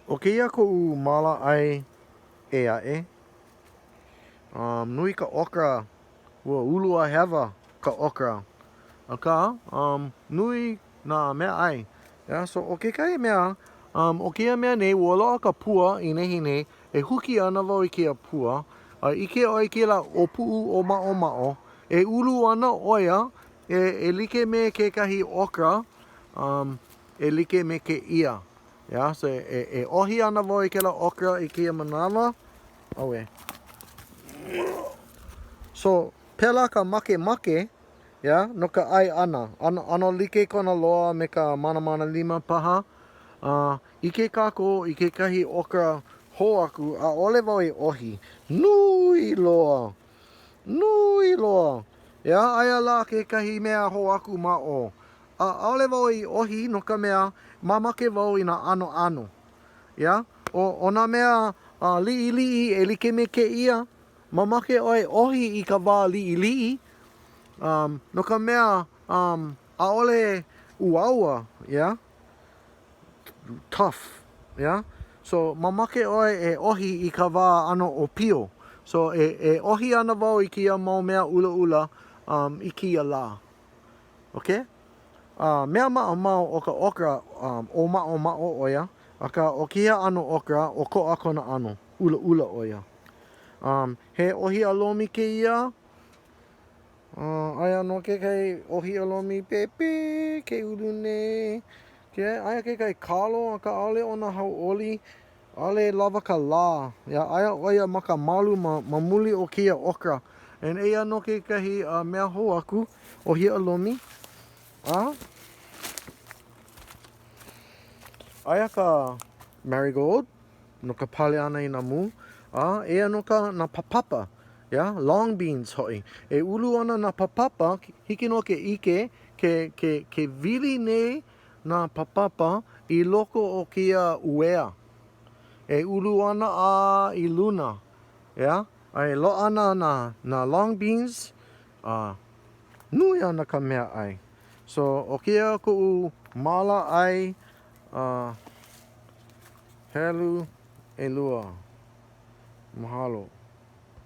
ʻO kēia koʻu māla ʻai ʻē aʻe. Um, nui ka okra, ua ulu a hewa ka okra. Akā, um, nui nā mea ʻai. Yeah, so ʻo kekahi mea, um, ʻo kēia mea nei, ua loaʻa ka pua i nehinei, e huki ana wau i kēia pua, a ʻike ʻoe i kēlā ʻōpuʻu ʻōmaʻomaʻo, e ulu ana ʻo ia e, e like me kekahi okra, um, e like me kēia. Yeah, so e, e ʻohi ana wau i kēlā okra i kēia manawa. Auē. So, pēlā ka makemake, yeah, no ka ʻai ʻana. ʻAno, ʻano like kona loa me ka manamana lima paha. Uh, ʻike kākou i kekahi okra hou aku, ʻaʻole wau e ʻohi. Nui loa! Nui loa! Yeah, aia lā kekahi mea hou aku ma ʻō. A ʻaʻole wau i ʻohi no ka mea, mamake wau i nā ʻanoʻano. Yeah? ʻO, ʻo nā mea uh, liʻiliʻi e like me kēia, mamake ʻoe ʻohi i ka wā liʻiliʻi, um, no ka mea, um, ʻaʻole uaua, yeah? Tough, yeah? So, mamake ʻoe e ʻohi i ka wā ʻano ʻōpio. So, e, e ʻohi ana wau i kēia mau mea ʻulaʻula um, i kēia lā. Okay? Uh, mea maʻamau ʻo ka okra, um, ʻōmaʻomaʻo ʻo ia, akā ʻo kēia ʻano okra, ʻokoʻa kona ʻano, ʻulaʻula ʻo ia. Um, he ʻōhiʻa lomi kēia, uh, aia nō kekahi ʻōhiʻa lomi pēpē ke ulu nei. Ke, aia kekahi kalo, akā ʻaʻole ona hauʻoli, ʻAʻole lawa ka lā. Yeah, aia ʻo ia ma ka malu ma, ma muli o kēia okra. And eia nō kekahi uh, mea hou aku, ʻōhiʻa lomi. A aia ka marigold no ka pale ʻana i nā mū. A eia nō ka nā papapa, yeah, long beans hoʻi. E ulu ana nā papapa, hiki nō ke ʻike ke, ke, ke wili nei nā papapa i loko o kēia uea e ulu ana a i luna, ʻeā, a e loaʻa ana nā, nā long beans, a nui ana ka meaʻai. So, ʻo kēia koʻu māla ʻai a helu ʻelua. Mahalo.